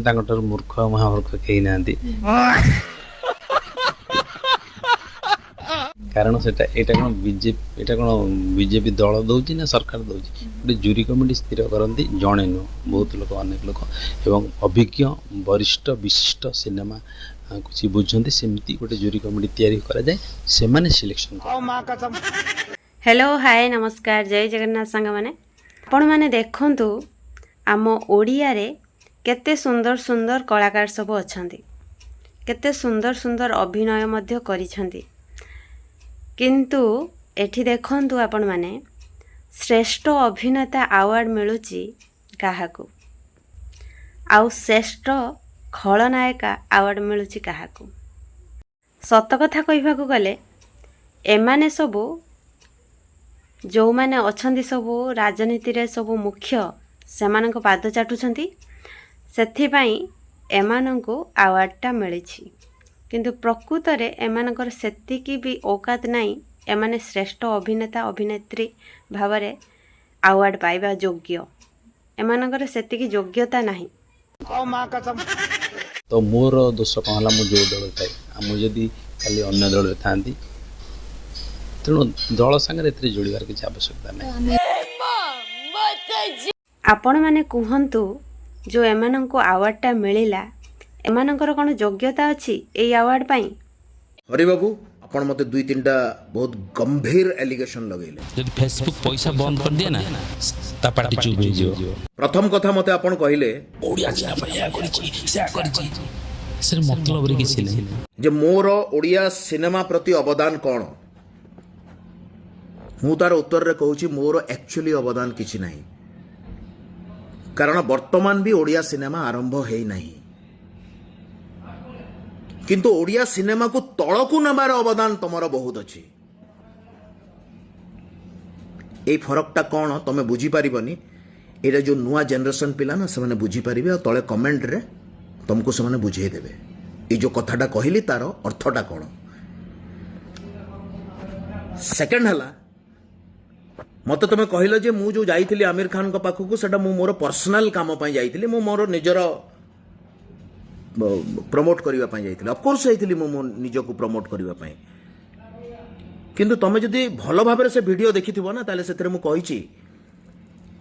ତାଙ୍କଠାରୁ ମୂର୍ଖ ମହାମୂର୍ଖ କେହି ନାହାନ୍ତି। କାରଣ ସେଟା ଏଇଟା କ'ଣ ବିଜେପି, ଏଇଟା କ'ଣ ବିଜେପି ଦଳ ଦେଉଛି ନା ସରକାର ଦେଉଛି? ଗୋଟେ ଜୁରି କମିଟି ସ୍ଥିର କରନ୍ତି, ଜଣେ ନୁହଁ, ବହୁତ ଲୋକ, ଅନେକ ଲୋକ ଏବଂ ଅଭିଜ୍ଞ ବରିଷ୍ଠ ବିଶିଷ୍ଟ ସିନେମା କିଛି ବୁଝନ୍ତି, ସେମିତି ଗୋଟେ ଜୁରି କମିଟି ତିଆରି କରାଯାଏ, ସେମାନେ ସିଲେକ୍ସନ୍ କରନ୍ତି। ହ୍ୟାଲୋ, ହାଏ, ନମସ୍କାର, ଜୟ ଜଗନ୍ନାଥ ସାଙ୍ଗମାନେ। ଆପଣମାନେ ଦେଖନ୍ତୁ ଆମ ଓଡ଼ିଆରେ କେତେ ସୁନ୍ଦର ସୁନ୍ଦର କଳାକାର ସବୁ ଅଛନ୍ତି, କେତେ ସୁନ୍ଦର ସୁନ୍ଦର ଅଭିନୟ ମଧ୍ୟ କରିଛନ୍ତି। କିନ୍ତୁ ଏଠି ଦେଖନ୍ତୁ ଆପଣମାନେ, ଶ୍ରେଷ୍ଠ ଅଭିନେତା ଆୱାର୍ଡ଼ ମିଳୁଛି କାହାକୁ ଆଉ ଶ୍ରେଷ୍ଠ ଖଳନାୟିକା ଆୱାର୍ଡ଼ ମିଳୁଛି କାହାକୁ। ସତ କଥା କହିବାକୁ ଗଲେ ଏମାନେ ସବୁ ଯେଉଁମାନେ ଅଛନ୍ତି ସବୁ ରାଜନୀତିରେ ସବୁ ମୁଖ୍ୟ, ସେମାନଙ୍କ ପାଦ ଚାଟୁଛନ୍ତି, ସେଥିପାଇଁ ଏମାନଙ୍କୁ ଆୱାର୍ଡ଼ଟା ମିଳିଛି। କିନ୍ତୁ ପ୍ରକୃତରେ ଏମାନଙ୍କର ସେତିକି ବି ଔକାତ ନାହିଁ ଏମାନେ ଶ୍ରେଷ୍ଠ ଅଭିନେତା ଅଭିନେତ୍ରୀ ଭାବରେ ଆୱାର୍ଡ଼ ପାଇବା ଯୋଗ୍ୟ। ଏମାନଙ୍କର ସେତିକି ଯୋଗ୍ୟତା ନାହିଁ। ତ ମୋର ଦୋଷ କ'ଣ ହେଲା? ମୁଁ ଯେଉଁ ଦଳରେ ଥାଏ, ଆଉ ମୁଁ ଯଦି କାଲି ଅନ୍ୟ ଦଳରେ ଥାଆନ୍ତି, ତେଣୁ ଦଳ ସାଙ୍ଗରେ ଏଥିରେ ଯୋଡ଼ିବାର କିଛି ଆବଶ୍ୟକତା ନାହିଁ। ଆପଣମାନେ କୁହନ୍ତୁ, ଯେଉଁ ଏମାନଙ୍କୁ ଆୱାର୍ଡ଼ଟା ମିଳିଲା, ଏମାନଙ୍କର କ'ଣ ଯୋଗ୍ୟତା ଅଛି ଏଇ ଆୱାର୍ଡ଼ ପାଇଁ? ହରିବାବୁ, ଆପଣ ମୋତେ ଦୁଇ ତିନିଟା ବହୁତ ଗମ୍ଭୀର ଆଲିଗେସନ ଲଗେଇଲେ। ଯଦି ଫେସବୁକ୍ ପଇସା ବନ୍ଦ କରିଦିଏ ନା, ତା ପାଟି ଚୁପ୍ ହେଇଯିବ। ପ୍ରଥମ କଥା ମୋତେ ଆପଣ କହିଲେ ଓଡ଼ିଆ ସିନେମା ଏହା କରିଛି, ସେୟା କରିଛି, ସେ ମତଲବରେ କିଛି ନାହିଁ। ଯେ ମୋର ଓଡ଼ିଆ ସିନେମା ପ୍ରତି ଅବଦାନ କ'ଣ। ମୁଁ ତାର ଉତ୍ତରରେ କହୁଛି, ମୋର ଆକ୍ଚୁଆଲି ଅବଦାନ କିଛି ନାହିଁ, କାରଣ ବର୍ତ୍ତମାନ ବି ଓଡ଼ିଆ ସିନେମା ଆରମ୍ଭ ହେଇନାହିଁ। କିନ୍ତୁ ଓଡ଼ିଆ ସିନେମାକୁ ତଳକୁ ନେବାର ଅବଦାନ ତମର ବହୁତ ଅଛି। ଏଇ ଫରକଟା କ'ଣ ତମେ ବୁଝିପାରିବନି। ଏଇଟା ଯେଉଁ ନୂଆ ଜେନେରେସନ୍ ପିଲା ନା, ସେମାନେ ବୁଝିପାରିବେ ଆଉ ତଳେ କମେଣ୍ଟରେ ତମକୁ ସେମାନେ ବୁଝେଇଦେବେ ଏଇ ଯେଉଁ କଥାଟା କହିଲି ତାର ଅର୍ଥଟା କ'ଣ। ସେକେଣ୍ଡ ହେଲା, ମୋତେ ତମେ କହିଲ ଯେ ମୁଁ ଯେଉଁ ଯାଇଥିଲି ଆମିର ଖାନଙ୍କ ପାଖକୁ, ସେଟା ମୁଁ ମୋର ପର୍ସନାଲ କାମ ପାଇଁ ଯାଇଥିଲି, ମୁଁ ମୋର ନିଜର ପ୍ରମୋଟ କରିବା ପାଇଁ ଯାଇଥିଲି। ଅଫକୋର୍ସ ଯାଇଥିଲି ମୁଁ ମୋ ନିଜକୁ ପ୍ରମୋଟ କରିବା ପାଇଁ। କିନ୍ତୁ ତମେ ଯଦି ଭଲ ଭାବରେ ସେ ଭିଡ଼ିଓ ଦେଖିଥିବ ନା, ତାହେଲେ ସେଥିରେ ମୁଁ କହିଛି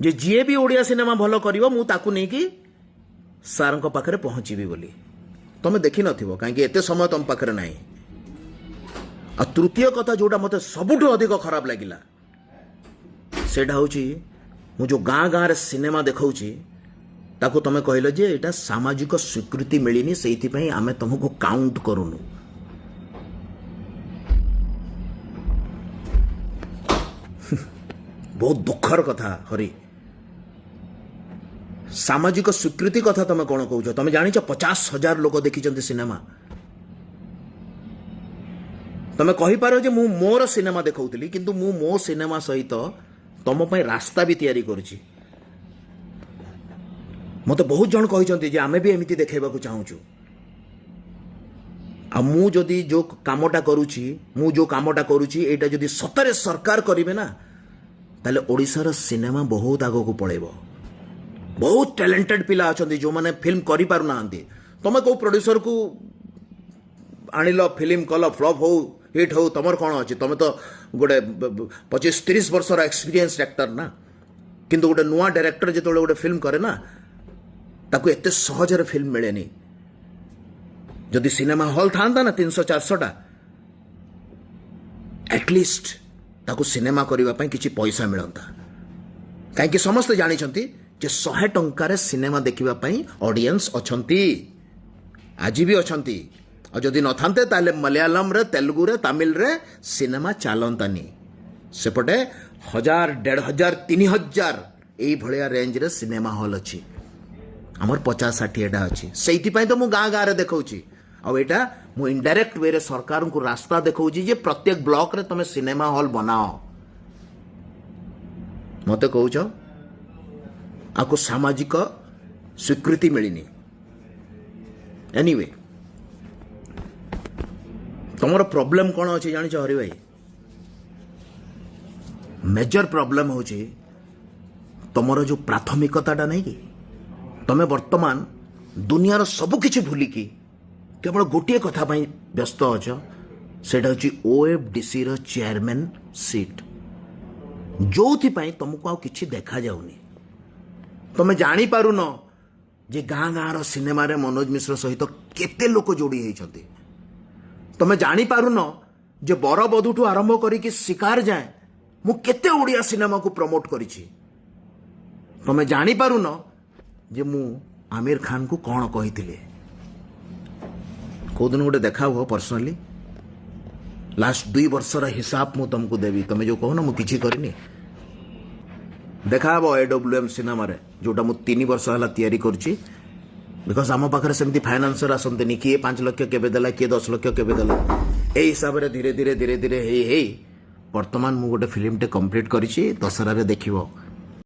ଯେ ଯିଏ ବି ଓଡ଼ିଆ ସିନେମା ଭଲ କରିବ, ମୁଁ ତାକୁ ନେଇକି ସାର୍ଙ୍କ ପାଖରେ ପହଞ୍ଚିବି ବୋଲି। ତମେ ଦେଖିନଥିବ, କାହିଁକି ଏତେ ସମୟ ତମ ପାଖରେ ନାହିଁ। ଆଉ ତୃତୀୟ କଥା ଯେଉଁଟା ମୋତେ ସବୁଠୁ ଅଧିକ ଖରାପ ଲାଗିଲା, ସେଇଟା ହେଉଛି ମୁଁ ଯେଉଁ ଗାଁ ଗାଁରେ ସିନେମା ଦେଖାଉଛି, ତାକୁ ତମେ କହିଲ ଯେ ଏଇଟା ସାମାଜିକ ସ୍ୱୀକୃତି ମିଳିନି, ସେଇଥିପାଇଁ ଆମେ ତମକୁ କାଉଣ୍ଟ କରୁନୁ। ବହୁତ ଦୁଃଖର କଥା ହରି। ସାମାଜିକ ସ୍ୱୀକୃତି କଥା ତମେ କ'ଣ କହୁଛ? ତମେ ଜାଣିଛ 50,000 ଲୋକ ଦେଖିଛନ୍ତି ସିନେମା? ତମେ କହିପାର ଯେ ମୁଁ ମୋର ସିନେମା ଦେଖାଉଥିଲି, କିନ୍ତୁ ମୁଁ ମୋ ସିନେମା ସହିତ ତମ ପାଇଁ ରାସ୍ତା ବି ତିଆରି କରୁଛି। ମୋତେ ବହୁତ ଜଣ କହିଛନ୍ତି ଯେ ଆମେ ବି ଏମିତି ଦେଖାଇବାକୁ ଚାହୁଁଛୁ। ଆଉ ମୁଁ ଯଦି ଯେଉଁ କାମଟା କରୁଛି, ମୁଁ ଯେଉଁ କାମଟା କରୁଛି, ଏଇଟା ଯଦି ସତରେ ସରକାର କରିବେ ନା, ତାହେଲେ ଓଡ଼ିଶାର ସିନେମା ବହୁତ ଆଗକୁ ପଳେଇବ। ବହୁତ ଟ୍ୟାଲେଣ୍ଟେଡ୍ ପିଲା ଅଛନ୍ତି ଯେଉଁମାନେ ଫିଲ୍ମ କରିପାରୁନାହାନ୍ତି। ତମେ କେଉଁ ପ୍ରଡ୍ୟୁସରକୁ ଆଣିଲ, ଫିଲ୍ମ କଲ, ଫ୍ଲପ୍ ହଉ ହିଟ୍ ହଉ, ତମର କ'ଣ ଅଛି? ତମେ ତ ଗୋଟେ 25-30 ବର୍ଷର ଏକ୍ସପିରିଏନ୍ସ ଆକ୍ଟର ନା। କିନ୍ତୁ ଗୋଟେ ନୂଆ ଡାଇରେକ୍ଟର ଯେତେବେଳେ ଗୋଟେ ଫିଲ୍ମ କରେ ନା, ତାକୁ ଏତେ ସହଜରେ ଫିଲ୍ମ ମିଳେନି। ଯଦି ସିନେମା ହଲ୍ ଥାନ୍ତା ନା 300-400ଟା, ଆଟଲିଷ୍ଟ ତାକୁ ସିନେମା କରିବା ପାଇଁ କିଛି ପଇସା ମିଳନ୍ତା। କାହିଁକି ସମସ୍ତେ ଜାଣିଛନ୍ତି ଯେ 100 ଟଙ୍କାରେ ସିନେମା ଦେଖିବା ପାଇଁ ଅଡ଼ିଏନ୍ସ ଅଛନ୍ତି, ଆଜି ବି ଅଛନ୍ତି। ଆଉ ଯଦି ନଥାନ୍ତେ, ତାହେଲେ ମଲୟାଲମରେ, ତେଲୁଗୁରେ, ତାମିଲରେ ସିନେମା ଚାଲନ୍ତାନି। ସେପଟେ 1000, 1500, 3000 ଏଇଭଳିଆ ରେଞ୍ଜରେ ସିନେମା ହଲ୍ ଅଛି। ଆମର 50-60ଟା ଅଛି। ସେଇଥିପାଇଁ ତ ମୁଁ ଗାଁ ଗାଁରେ ଦେଖାଉଛି। ଆଉ ଏଇଟା ମୁଁ ଇନଡାଇରେକ୍ଟ ୱେରେ ସରକାରଙ୍କୁ ରାସ୍ତା ଦେଖାଉଛି ଯେ ପ୍ରତ୍ୟେକ ବ୍ଲକରେ ତମେ ସିନେମା ହଲ୍ ବନାଅ। ମୋତେ କହୁଛ ଆକୁ ସାମାଜିକ ସ୍ୱୀକୃତି ମିଳିନି। ଏନିୱେ, ତମର ପ୍ରୋବ୍ଲେମ କ'ଣ ଅଛି ଜାଣିଛ ହରି ଭାଇ? ମେଜର ପ୍ରୋବ୍ଲେମ ହେଉଛି ତମର ଯେଉଁ ପ୍ରାଥମିକତାଟା ନାହିଁ କି, ତମେ ବର୍ତ୍ତମାନ ଦୁନିଆର ସବୁ କିଛି ଭୁଲିକି କେବଳ ଗୋଟିଏ କଥା ପାଇଁ ବ୍ୟସ୍ତ ଅଛ, ସେଇଟା ହେଉଛି ଓଏଫ୍ଡିସିର ଚେୟାରମ୍ୟାନ୍ ସିଟ୍, ଯୋଉଥିପାଇଁ ତମକୁ ଆଉ କିଛି ଦେଖାଯାଉନି। ତମେ ଜାଣିପାରୁନ ଯେ ଗାଁ ଗାଁର ସିନେମାରେ ମନୋଜ ମିଶ୍ର ସହିତ କେତେ ଲୋକ ଯୋଡ଼ି ହେଇଛନ୍ତି। ତମେ ଜାଣିପାରୁନ ଯେ ବରବଧୂଠୁ ଆରମ୍ଭ କରିକି ଶିକାର ଯାଏଁ ମୁଁ କେତେ ଓଡ଼ିଆ ସିନେମାକୁ ପ୍ରମୋଟ କରିଛି। ତମେ ଜାଣିପାରୁନ ଯେ ମୁଁ ଆମିର ଖାନକୁ କ'ଣ କହିଥିଲି। କୋଉଦିନ ଗୋଟେ ଦେଖା ହୁଅ ପର୍ସନାଲି। ଲାଷ୍ଟ 2 ବର୍ଷର ହିସାବ ମୁଁ ତମକୁ ଦେବି। ତମେ ଯୋଉ କହୁନ ମୁଁ କିଛି କରିନି, ଦେଖାହବ AWM ସିନେମାରେ, ଯୋଉଟା ମୁଁ 3 ବର୍ଷ ହେଲା ତିଆରି କରୁଛି। Because ଆମ ପାଖରେ ସେମିତି ଫାଇନାନ୍ସର ଆସନ୍ତିନି। କିଏ 5 ଲକ୍ଷ କେବେ ଦେଲା, କିଏ 10 ଲକ୍ଷ କେବେ ଦେଲା, ଏଇ ହିସାବରେ ଧୀରେ ଧୀରେ ଧୀରେ ଧୀରେ ହେଇ ହେଇ ବର୍ତ୍ତମାନ ମୁଁ ଗୋଟେ ଫିଲ୍ମଟେ କମ୍ପ୍ଲିଟ୍ କରିଛି। ଦଶହରାରେ ଦେଖିବ।